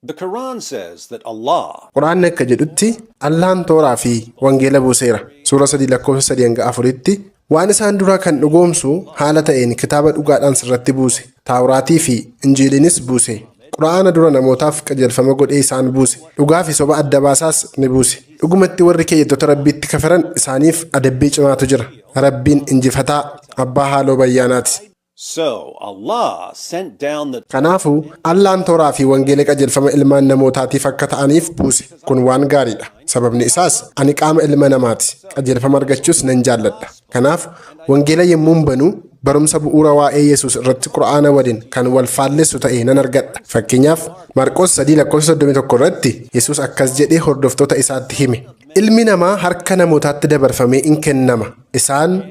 The Quran says that Allah Quraanni akka jedhutti Allahan Tooraa fi Wangeela buuseera. Suura 3 lakkoofsa 3 hanga 4tti waan isaan duraa kan dhugoomsu haala ta'een kitaaba dhugaadhaan sirratti buuse. Taawuraatii fi Injiiliinis buuse. Quraana dura namootaaf qajeelfama godhee isaan buuse. Dhugaa fi soba adda baasaas ni buuse. Dhugumatti warri keeyyattoota Rabbiitti kafaran isaaniif adabbii cimaatu jira. Rabbiin injifataa, abbaa haaloo bayyaanaati. So Allah sent down the Kanaafuu Allaan Tooraa fi Wangeela qajeelfama ilmaan namootaatiif akka ta'aniif buuse. Kun waan gaariidha. Sababni isaas ani qaama ilma namaati. Qajeelfama argachuus nan jaalladha. Kanaaf Wangeela yemmuun banu barumsa bu'uura waa'ee Yesuus irratti Qura'aana waliin kan wal faallessu ta'e nan argadha. Fakkeenyaaf, Marqos 3 lakkoofsa 31 irratti Yesuus akkas jedhee hordoftoota isaatti hime: "Ilmi namaa harka namootaatti dabarfamee in kennama. Isaan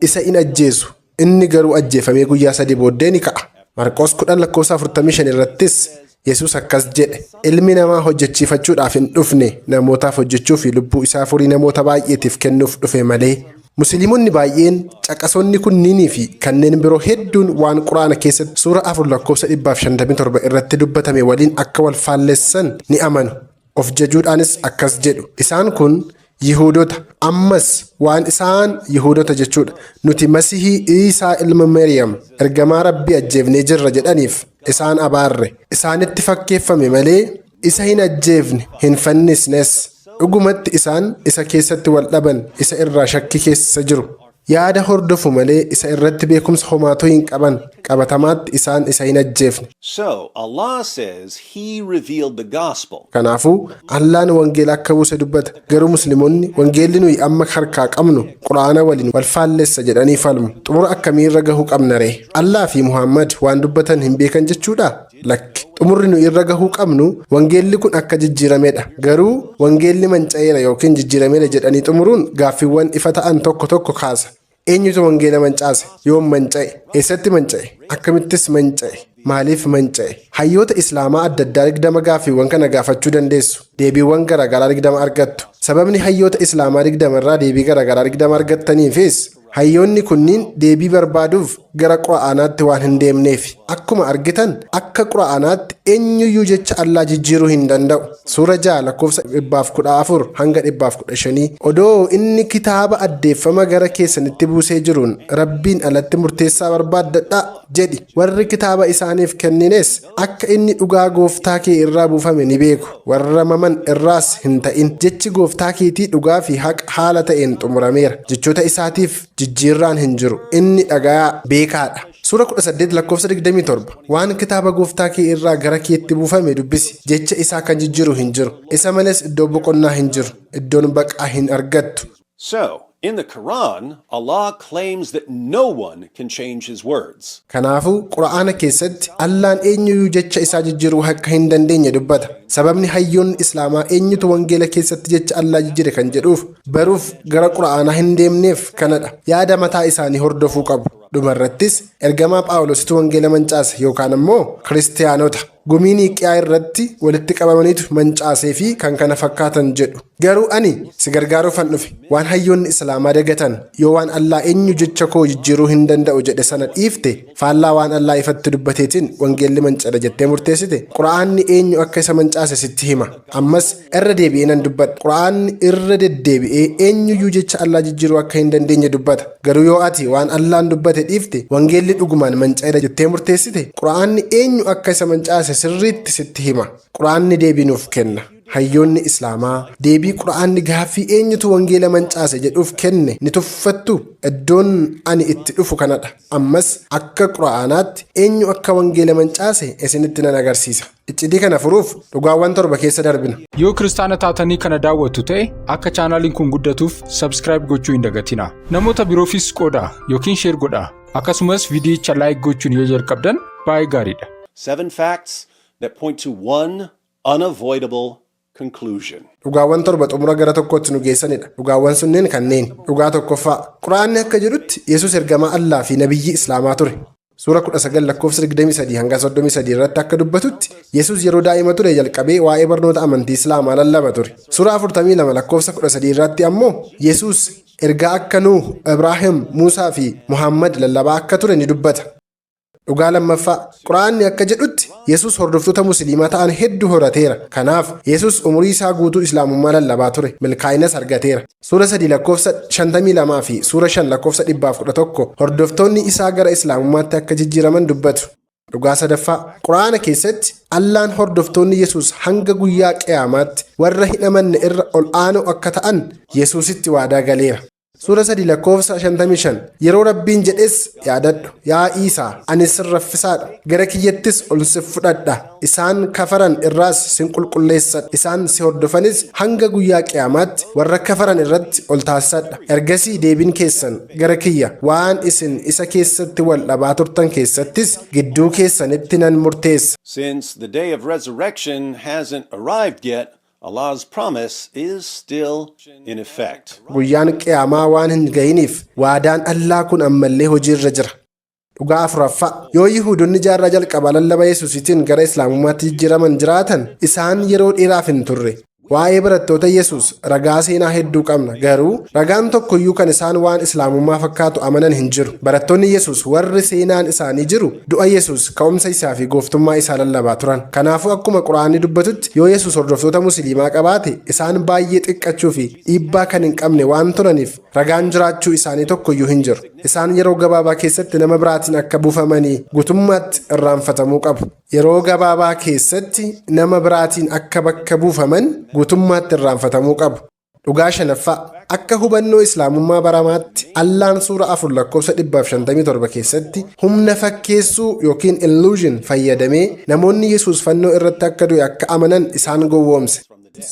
isa in ajjeesu. Inni garuu ajjeefamee guyyaa 3 booddee ni ka'a." Marqos 10 lakkoofsa 45 irrattis Yesuus akkas jedhe: "Ilmi namaa hojjechiifachuudhaaf hin dhufne, namootaaf hojjechuu fi lubbuu isaa furii namoota baay'eetiif kennuuf dhufe malee." Musliimonni baay'een caqasonni kunniinii fi kanneen biroo hedduun waan Quraana keessatti suura 4 lakkoofsa 157 irratti dubbatame waliin akka wal faallessan ni amanu. Of jajuudhaanis akkas jedhu: "Isaan kun Yihuudota, ammas waan isaan Yihuudota jechuudha. Nuti Masihii Iisaa ilma Maryam ergamaa Rabbii ajjeefnee jirra jedhaniif isaan abaarre. Isaanitti fakkeeffame malee isa hin ajjeefne, hin fannisnes. Dhugumatti isaan isa keessatti wal dhaban, isa irraa shakkii keessa jiru. Yaada hordofu malee isa irratti beekumsa homaatuu hin qaban. Qabatamaatti isaan isa hin ajjeefne." So Allah says He revealed the gospel. Kanaafuu Allaan wangeela akka buuse dubbata. Garuu Musliimonni wangeelli nuyi amma harkaa qabnu Quraana waliin wal faallessa jedhanii falmu. Xumura akkamii irra gahuu qabna ree? Allaa fi Muhammad waan dubbatan hin beekan jechuudha? Lakki. Xumurri nuyi irra gahuu qabnu wangeelli kun akka jijjiiramedha. Garuu wangeelli manca'eera yookiin jijjiirameera jedhanii xumuruun gaaffiiwwan ifa ta'an tokko tokko kaasa. Eenyutu wangeela mancaase? Yoom manca'e? Eessatti manca'e? Akkamittis manca'e? Maaliif manca'e? Hayyoota Islaamaa adda addaa 20 gaaffiiwwan kana gaafachuu dandeessu. Deebiiwwan garaagaraa 20 argattu. Sababni hayyoota Islaamaa 20 irraa deebii garaagaraa 20 argattaniifis hayyoonni kunniin deebii barbaaduuf gara Qura'aanaatti waan hin deemneef. Akkuma argitan, akka Qura'aanaatti eenyuyyuu jecha Allaa jijjiiruu hin danda'u. Suura 6 lakkoofsa 114 hanga 115: "Odoo inni kitaaba addeeffama gara keessanitti buusee jiruun Rabbiin alatti murteessaa barbaaddadhaa jedhi. Warri kitaaba isaaniif kennines akka inni dhugaa gooftaa kee irraa buufame ni beeku. Warra maman irraas hin ta'in. Jechi gooftaa keetii dhugaa fi haqa haala ta'een xumurameera. Jechoota isaatiif jijjiirraan hin jiru. Inni dhagayaa, beekaadha." Suura 18 lakkoofsa 27: "Waan kitaaba gooftaa kee irraa gara keetti buufame dubbisi. Jecha isaa kan jijjiiru hin jiru. Isa malees iddoo boqonnaa hin jiru. Iddoon baqaa hin argattu." So, in the Quran, Allah claims that no one can change His words. Kanaafuu Qura'aana keessatti Allaan eenyuyyuu jecha isaa jijjiiruu akka hin dandeenye dubbata. Sababni hayyoonni Islaamaa eenyutu wangeela keessatti jecha Allaa jijjiire kan jedhuuf baruuf gara Qura'aanaa hin deemneef kanadha. Yaada mataa isaanii hordofuu qabu. Dhumarrattis ergamaa Phaawulositu wangeela mancaase yookaan ammoo Kiristiyaanota gumii Niiqiyaa irratti walitti qabamaniitu mancaasee fi kan kana fakkaatan jedhu. Garuu ani si gargaaruufan dhufe. Waan hayyoonni Islaamaa dagatan, yoo waan Allaa eenyu jecha koo jijjiiruu hin danda'u jedhe sana dhiifte, faallaa waan Allaa ifatti dubbateetiin wangeelli manca'e jettee murteessite, Qura'aanni eenyu akka isa mancaase sitti hima. Ammas irra deebi'ee nan dubbadha. Qura'aanni irra deddeebi'ee eenyuyyuu jecha Allaa jijjiiruu akka hin dandeenye dubbata. Garuu yoo ati waan Allaan dubbate dhiifte, wangeelli dhugumaan manca'eera jettee murteessite, Qura'aanni eenyu akka isa mancaase sirriitti sitti hima. Qura'aanni deebii nuuf kenna. Hayyoonni Islaamaa deebii Qura'aanni gaaffii eenyutu wangeela mancaase jedhuuf kenne ni tuffattu. Iddoon ani itti dhufu kanadha. Ammas akka Qura'aanaatti eenyu akka wangeela mancaase isinitti nan agarsiisa. Iccitii kana furuuf dhugaawwan torba keessa darbina. Yoo Kiristaana taatanii kana daawwattu ta'e, akka chaanaaliin kun guddatuuf subscribe gochuu hin dagatinaa. Namoota biroofis qoodaa yookiin share godhaa. Akkasumas viidiyicha like gochuun yoo jalqabdan baay'ee gaariidha. Seven facts that point to one unavoidable conclusion. Dhugaawwan torba xumura gara tokkootti nu geessanidha. Dhugaawwan sunneen kanneen. Dhugaa tokkoffaa. Quraanni akka jedhutti Yesuus ergamaa Allaa fi nabiyyi Islaamaa ture. Suura 19 lakkoofsa 23 hanga 33 irratti akka dubbatutti, Yesuus yeroo daa'ima ture jalqabee waa'ee barnoota amantii Islaamaa lallaba ture. Suura 42 lakkoofsa 13 irratti ammoo Yesuus ergaa akka Nuuh, Ibraahim, Muusaa fi Muhammad lallabaa akka ture ni dubbata. Dhugaa lammaffaa, Quraanni akka jedhutti Yesus hordoftoota Musliimaa ta'an hedduu horateera. Kanaaf Yesus umurii isaa guutuu Islaamummaa lallabaa ture, milkaa'inas argateera. Suura 3 lakkoofsa 52 fi Suura 5 lakkoofsa 111 hordoftoonni isaa gara Islaamummaatti akka jijjiiraman dubbatu. Dhugaa sadaffaa, Quraana keessatti Allaan hordoftoonni Yesus hanga guyyaa Qiyaamaatti warra hin amanne irra ol aanoo akka ta'an Yesuusitti waadaa galeera. Suura 3 lakkoofsa 55 yeroo Rabbiin jedhes yaadadhu, yaa Iisaa, ani sin raffisaadha, gara kiyyattis ol si fudhadha, isaan kafaran irraas sin qulqulleessadha, isaan si hordofanis hanga guyyaa Qiyaamaatti warra kafaran irratti ol taasisadha. Ergasii deebiin keessan gara kiyya, waan isin isa keessatti wal dhabaa turtan keessattis gidduu keessanitti nan murteessa. Since the day of resurrection hasn't arrived yet, Allah's promise is still in effect. Guyyaan Qiyaamaa waan hin gahiniif waadaan Allaa kun ammallee hojiirra jira. Dhugaa afuraffaa, yoo Yihuudonni jaarraa jalqabaa lallaba Yesuusiitiin gara Islaamummaatti jijjiiraman jiraatan, isaan yeroo dheeraaf hin turre. Waa'ee barattoota Yesuus ragaa seenaa hedduu qabna, garuu ragaan tokkoyyuu kan isaan waan Islaamummaa fakkaatu amanan hin jiru. Barattoonni Yesuus warri seenaan isaanii jiru du'a Yesuus, ka'umsa isaa fi gooftummaa isaa lallabaa turan. Kanaafuu akkuma Quraanni dubbatutti, yoo Yesuus hordoftoota Musliimaa qabaate, isaan baay'ee xiqqachuu fi dhiibbaa kan hin qabne waan turaniif ragaan jiraachuu isaanii tokkoyyuu hin jiru. Isaan yeroo gabaabaa keessatti nama biraatiin akka buufamanii guutummaatti irraanfatamuu qabu. Yeroo gabaabaa keessatti nama biraatiin akka bakka buufaman guutummaatti irraanfatamuu qabu. Dhugaa shanaffaa, akka hubannoo Islaamummaa baramaatti Allaan Suura 4 lakkoofsa 157 keessatti humna fakkeessuu yookiin illusion fayyadamee namoonni Yesuus fannoo irratti akka du'e akka amanan isaan gowwoomse.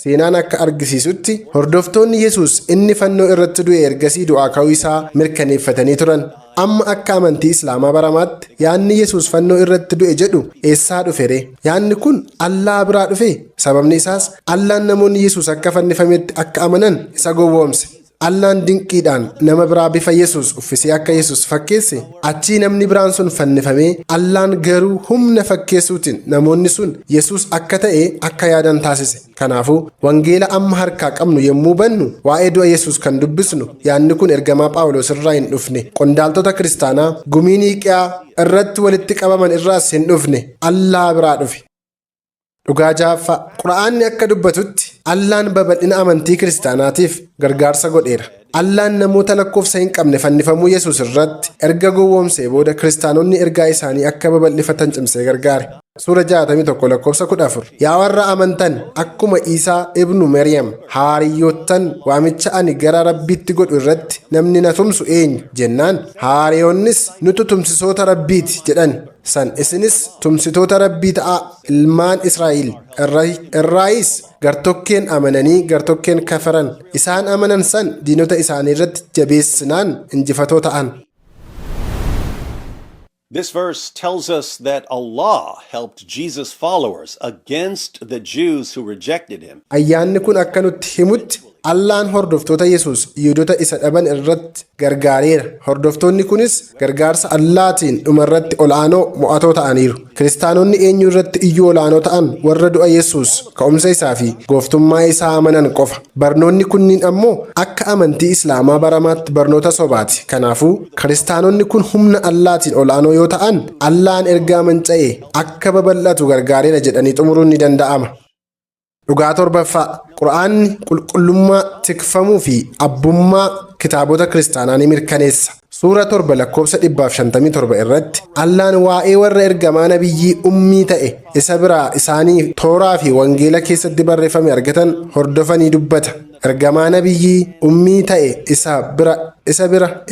Seenaan akka argisiisutti hordoftoonni Yesuus inni fannoo irratti du'e ergasii du'aa ka'uu isaa mirkaneeffatanii turan. Amma akka amantii Islaamaa baramaatti yaadni Yesuus fannoo irratti du'e jedhu eessaa dhufe ree? Yaadni kun Allaa biraa dhufe? Sababni isaas Allaan namoonni Yesuus akka fannifametti akka amanan isa gowwoomse. Allaan dinqiidhaan nama biraa bifa Yesuus uffisee akka Yesuus fakkeesse, achii namni biraan sun fannifamee, Allaan garuu humna fakkeessuutiin namoonni sun Yesuus akka ta'e akka yaadan taasise. Kanaafuu wangeela amma harkaa qabnu yommuu bannu waa'ee du'a Yesuus kan dubbisnu, yaadni kun ergamaa Phaawulos irraa hin dhufne, qondaaltota kiristaanaa gumii Niiqiyaa irratti walitti qabaman irraas hin dhufne, Allaa biraa dhufe. Dhugaa ja'affaa, Qura'aanni akka dubbatutti Allaan babal'ina amantii kiristaanaatiif gargaarsa godheera. Allaan namoota lakkoofsa hin qabne fannifamuu Yesuus irratti erga gowwoomsee booda kiristaanonni ergaa isaanii akka babal'ifatan cimsee gargaare. Suura 61 lakkoofsa 14 yaa warra amantan, akkuma Iisaa ibnu Maryam hawaariyyoottan waamicha ani gara Rabbiitti godhu irratti namni na tumsu eenyu jennaan, hawaariyoonnis nutu tumsisoota Rabbiiti jedhan san, isinis tumsitoota Rabbii ta'aa. Ilmaan Israa'el irraayis gartokkeen amananii gartokkeen kafaran, isaan amanan san diinota isaanii irratti jabeessinaan injifatoo ta'an. This verse tells us that Allah helped Jesus' followers against the Jews who rejected him. Ayyaanni kun akka nutti himutti Allaan hordoftoota Yesuus Yihudoota isa dhaban irratti gargaareera. Hordoftoonni kunis gargaarsa Allaatiin dhumarratti ol'aanoo mo'atoo ta'aniiru. Kiristaanonni eenyu irratti iyyuu ol'aanoo ta'an? Warra du'a Yesuus, ka'umsa isaa fi gooftummaa isaa amanan qofa. Barnoonni kunniin ammoo akka amantii Islaamaa baramaatti barnoota sobaati. Kanaafuu kiristaanonni kun humna Allaatiin ol'aanoo yoo ta'an, Allaan ergaa manca'e akka babal'atu gargaareera jedhanii xumuruun ni danda'ama. Dhugaa torbaffaa, Qura'aanni qulqullummaa, tikfamuu fi abbummaa kitaabota kiristaanaa ni mirkaneessa. Suura 7 lakkoofsa 157 irratti Allaan waa'ee warra ergamaa nabiyyii ummii ta'e isa biraa isaanii Tooraa fi Wangeela keessatti barreeffame argatan hordofanii dubbata. Ergamaa nabiyyii ummii ta'e isa bira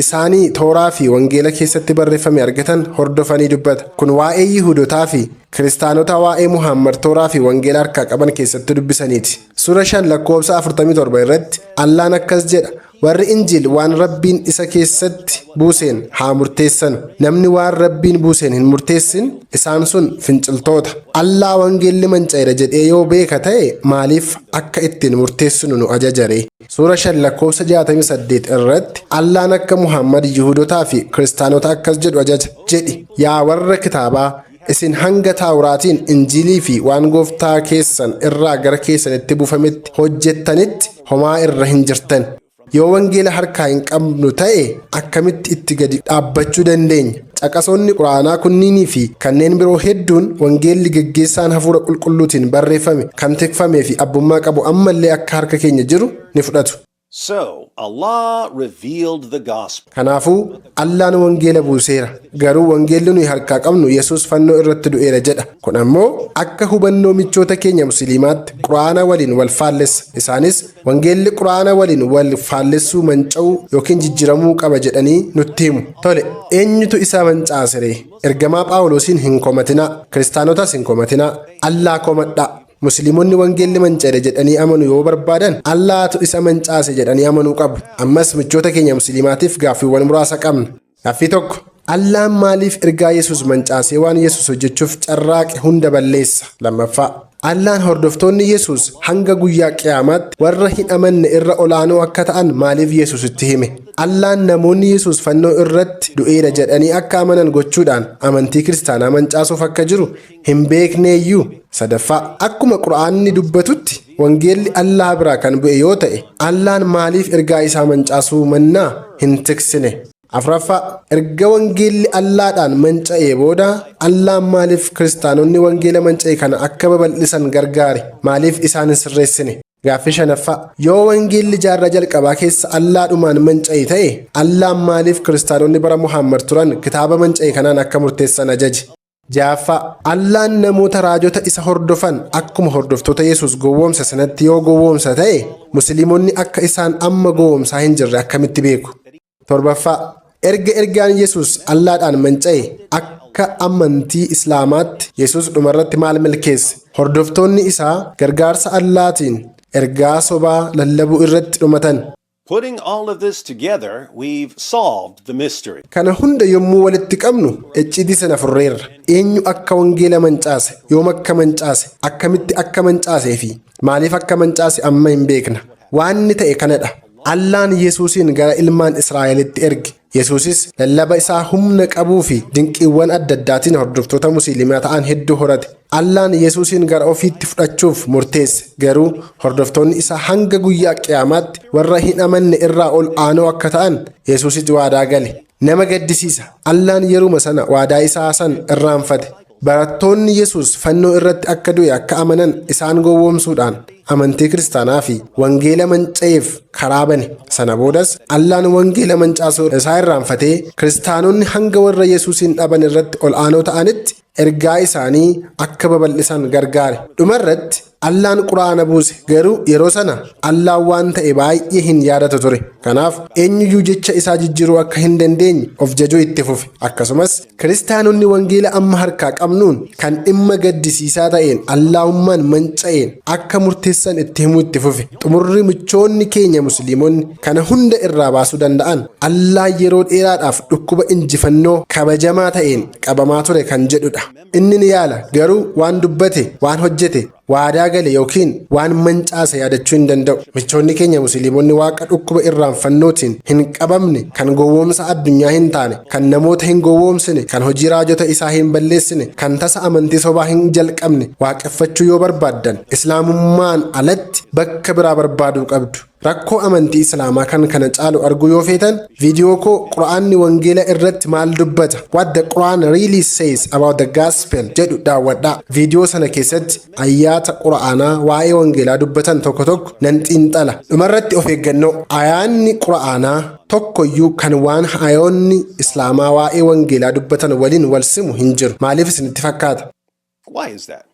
isaanii Tooraa fi Wangeela keessatti barreeffame argatan hordofanii dubbata. Kun waa'ee Yihudotaa fi kiristaanota waa'ee Muhammad Tooraa fi Wangeela harkaa qaban keessatti dubbisaniiti. Suura 5 lakkoofsa 47 irratti Allaan akkas jedha: warri Injiil waan Rabbiin isa keessatti buuseen haa murteessan. Namni waan Rabbiin buuseen hin murteessin, isaan sun finciltoota. Allaa wangeelli manca'eera jedhee yoo beeka ta'e, maaliif akka ittiin murteessinu nu ajajare? Suura 5 lakkoofsa 68 irratti Allaan akka Muhammad Yihudotaa fi kiristaanota akkas jedhu ajaja: jedhi, yaa warra kitaabaa, isin hanga Taawuraatiin, Injiilii fi waan gooftaa keessan irraa gara keessanitti buufametti hojjettanitti homaa irra hin jirtan. Yoo wangeela harkaa hin qabnu ta'e, akkamitti itti gadi dhaabbachuu dandeenya? Caqasoonni Quraanaa kunniinii fi kanneen biroo hedduun wangeelli geggeessaan hafuura qulqulluutiin barreeffame kan tikfamee fi abbummaa qabu ammallee akka harka keenya jiru ni fudhatu. So, Allah revealed the gospel. Kanaafuu Allaan wangeela buuseera. Garuu wangeelli nuyi harkaa qabnu Yesuus fannoo irratti du'eera jedha. Kun ammoo akka hubannoo michoota keenya Musliimaatti Quraana waliin wal faallessa. Isaanis wangeelli Quraana waliin wal faallessuu manca'uu yookiin jijjiiramuu qaba jedhanii nutti himu. Tole, eenyutu isa mancaasere? Ergamaa Phaawulosiin hin komatinaa, Kiristaanotas hin komatinaa, Allaa komadhaa. Musliimonni wangeelli manca'e jedhanii amanu yoo barbaadan, Allaatu isa mancaase jedhanii amanuu qabu. Ammas michoota keenya Musliimaatiif gaaffiiwwan muraasa qabna. Gaaffii 1. Allaan maaliif ergaa Yesuus mancaasee waan Yesuus hojjechuuf carraaqe hunda balleessa? Lammaffaa. Allaan hordoftoonni Yesuus hanga guyyaa Qiyaamaatti warra hin amanne irra olaanoo akka ta'an maaliif Yesuusitti hime? Allaan namoonni Yesuus fannoo irratti du'eera jedhanii akka amanan gochuudhaan amantii Kiristaanaa mancaasuuf akka jiru hin beekneeyyuu? Sadaffaa, akkuma Qura'aanni dubbatutti wangeelli Allaa biraa kan bu'e yoo ta'e, Allaan maaliif ergaa isaa mancaasuu mannaa hin tiksine? Afuraffaa, erga wangeelli Allaadhaan manca'ee booda Allaan maaliif Kiristaanonni wangeela manca'e kana akka babal'isan gargaare? Maaliif isaan hin sirreessine? Gaaffii shanaffaa, yoo wangeelli jaarraa jalqabaa keessa Allaadhumaan manca'e ta'e, Allaan maaliif Kiristaanonni bara Muhammad turan kitaaba manca'e kanaan akka murteessan ajaje? Ja'affaa, Allaan namoota raajota isa hordofan akkuma hordoftoota Yesuus gowwoomsa sanatti yoo gowwoomsa ta'e, Musliimonni akka isaan amma gowwoomsaa hin jirre akkamitti beeku? Torbaffaa, erga ergaan Yesuus Allaadhaan manca'e, akka amantii Islaamaatti Yesuus dhumarratti maal milkeesse? Hordoftoonni isaa gargaarsa Allaatiin ergaa sobaa lallabuu irratti dhumatan. Putting all of this together, we've solved the mystery. Kana hunda yommuu walitti qabnu icciitii sana furreerra. Eenyu akka wangeela mancaase, yoom akka mancaase, akkamitti akka mancaasee fi maaliif akka mancaase amma hin beekna. Waanni ta'e kanadha. Allaan Yesuusiin gara ilmaan Israa'elitti erge. Yesuusis lallaba isaa humna qabuu fi dinqiiwwan adda addaatiin hordoftoota Musliimaa ta'an hedduu horate. Allaan Yesuusiin gara ofiitti fudhachuuf murteesse. Garuu hordoftoonni isaa hanga guyyaa Qiyaamaatti warra hin amanne irraa ol aanoo akka ta'an Yesuusitti waadaa gale. Nama gaddisiisa. Allaan yeruma sana waadaa isaa san irraanfate. Barattoonni Yesuus fannoo irratti akka du'e akka amanan isaan gowwoomsuudhaan amantii Kiristaanaa fi wangeela manca'eef karaa bane. Sana boodas Allaan wangeela mancaasuu isaa irraanfatee Kiristaanonni hanga warra Yesuusiin dhaban irratti ol aanoo ta'anitti ergaa isaanii akka babal'isan gargaare. Dhumarratti Allaan Quraana buuse, garuu yeroo sana Allaan waan ta'e baay'ee hin yaadatu ture. Kanaaf eenyuyyuu jecha isaa jijjiiruu akka hin dandeenye of jajuu itti fufe. Akkasumas Kiristaanonni wangeela amma harkaa qabnuun kan dhimma gaddisiisaa ta'een Allaahummaan manca'een akka murteessan itti himuu itti fufe. Xumurri michoonni keenya Musliimonni kana hunda irraa baasuu danda'an Allaan yeroo dheeraadhaaf dhukkuba injifannoo kabajamaa ta'een qabamaa ture kan jedhudha. Inni ni yaala, garuu waan dubbate, waan hojjete, waadaa gale yookiin waan mancaase yaadachuu hin danda'u. Michoonni keenya Musliimonni Waaqa dhukkuba irraanfannootiin hin qabamne, kan gowwoomsa addunyaa hin taane, kan namoota hin gowwoomsine, kan hojii raajota isaa hin balleessine, kan tasa amantii sobaa hin jalqabne waaqeffachuu yoo barbaaddan, Islaamummaan alatti bakka biraa barbaaduu qabdu. Rakkoo amantii Islaamaa kan kana caalu arguu yoo feetan, viidiyoo koo "Quraanni wangeela irratti maal dubbata? What the Quran Really Says About the Gospel" jedhu daawwadhaa. Viidiyoo sana keessatti ayyaata Quraanaa waa'ee wangeelaa dubbatan tokko tokko nan xiinxala. Dhumarratti of eeggannoo: ayaanni Quraanaa tokkoyyuu kan waan ayoonni Islaamaa waa'ee wangeelaa dubbatan waliin wal simu hin jiru. Maaliif isinitti fakkaata? Why is that?